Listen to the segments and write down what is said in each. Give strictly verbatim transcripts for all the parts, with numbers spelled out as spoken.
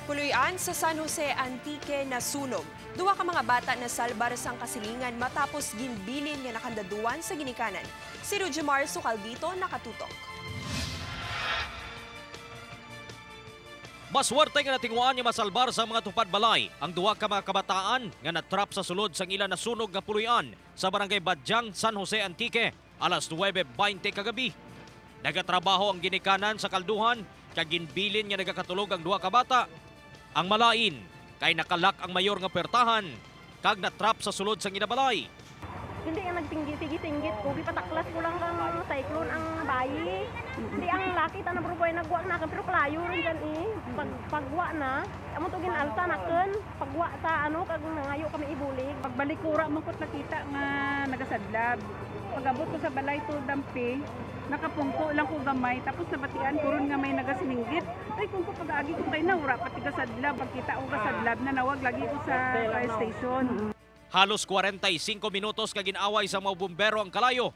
Puloy-an sa San Jose, Antique, nasunog. Duha ka mga bata nasalbar sang kasilingan matapos ginbilin nga nakandaduan sa ginikanan. Si Rujimar Sukaldito nakatutok. Maswerte nga natinguhaan nga masalbar sa mga tupad balay ang duha ka mga kabataan nga natrap sa sulod sang ila nasunog nga puloy-an sa Barangay Badiang, San Jose, Antique, alas nuwebe baynte kagabi. Nagatrabaho ang ginikanan sa kalduhan kag ginbilin nga nagakatulog ang duha ka bata. Ang malain kay nakalak ang mayor nga puwertahan kag natrap sa sulod sang ila balay. Hindi nga nagtinggi-, sige-tinggit ko, gipataklas ko lang kang cyclone ang bayi. Hindi ang laki, tanang puro buhay nagwa na, pero kalayo rin dyan eh. Pag, pagwa na, amo to ginalsa na kun, pagwa sa ano, kag nangayo kami ibulig. Pagbalikura man ko nakita nga nagasadlab. Pag-abot ko sa balay to dampi, nakapungko lang ko gamay, tapos nabatian ko ron nga may nagasinggit. Ay, kung ko pag-agi ko kay na, wala pa tigasadlab. Pagkita ko gasadlab, nanawag lagi ko sa fire station. Halos kwarenta y singko minutos ka gin-away sa mga bumbero ang kalayo.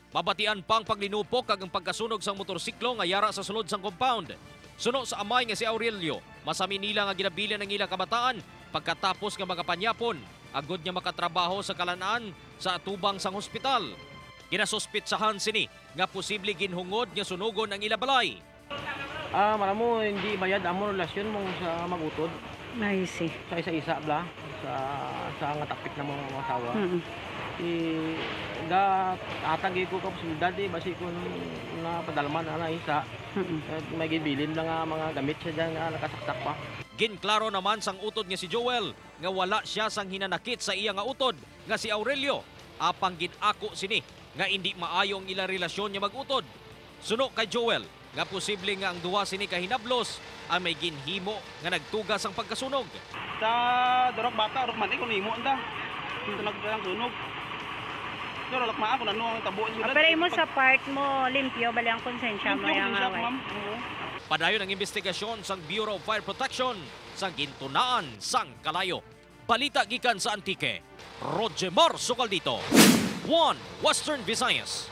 Mabatian pa ang paglinupok kag ang pagkasunog sang motorsiklo nga yara sa sulod sang compound. Suno sa amay nga si Aurelio, masami nila nga ginabilin ang ila kabataan pagkatapos nga makapanyapon, agod nga makatrabaho sa kalan-an sa atubang sang hospital. Ginasuspitsahan sini nga posible ginhungod nga sunugon ang ila balay. Ah, maramo, hindi mayad amo relasyon mo sa mag-utod. I see. Sa isa-isa bla, sa, sa nga topic na mga asawa. Mm. I, ga, atag ko ka posibilidad, eh, basi kung napadalman na na isa, Mm. eh, may gibilin na nga mga gamit siya dyan nga nakasaksak pa. Ginklaro naman sang utod nga si Joel nga wala siya sang hinanakit sa iya nga utod nga si Aurelio, apang gin-ako sini nga indi maayo ang ila relasyon nga mag-utod. Suno kay Joel, nga posible nga ang duha sini ka hinablos ang may ginhimo nga nagtuga sang pagkasunog. Sa durok bata, durok man, eh, kung himo, anda. Ito nagdalang sunog. Pero lakmaan kung ano ang tabo sa Ah, syudad. Pero imo Pag- sa part mo, limpyo, bali ang konsensya mo Limpyo, yang konsensya ko, away. Ma'am. Oo. Padayon ang investigasyon sang Bureau of Fire Protection sa gintunaan sang kalayo. Balita gikan sa Antique, Rogemar Sukaldito, One Western Visayas.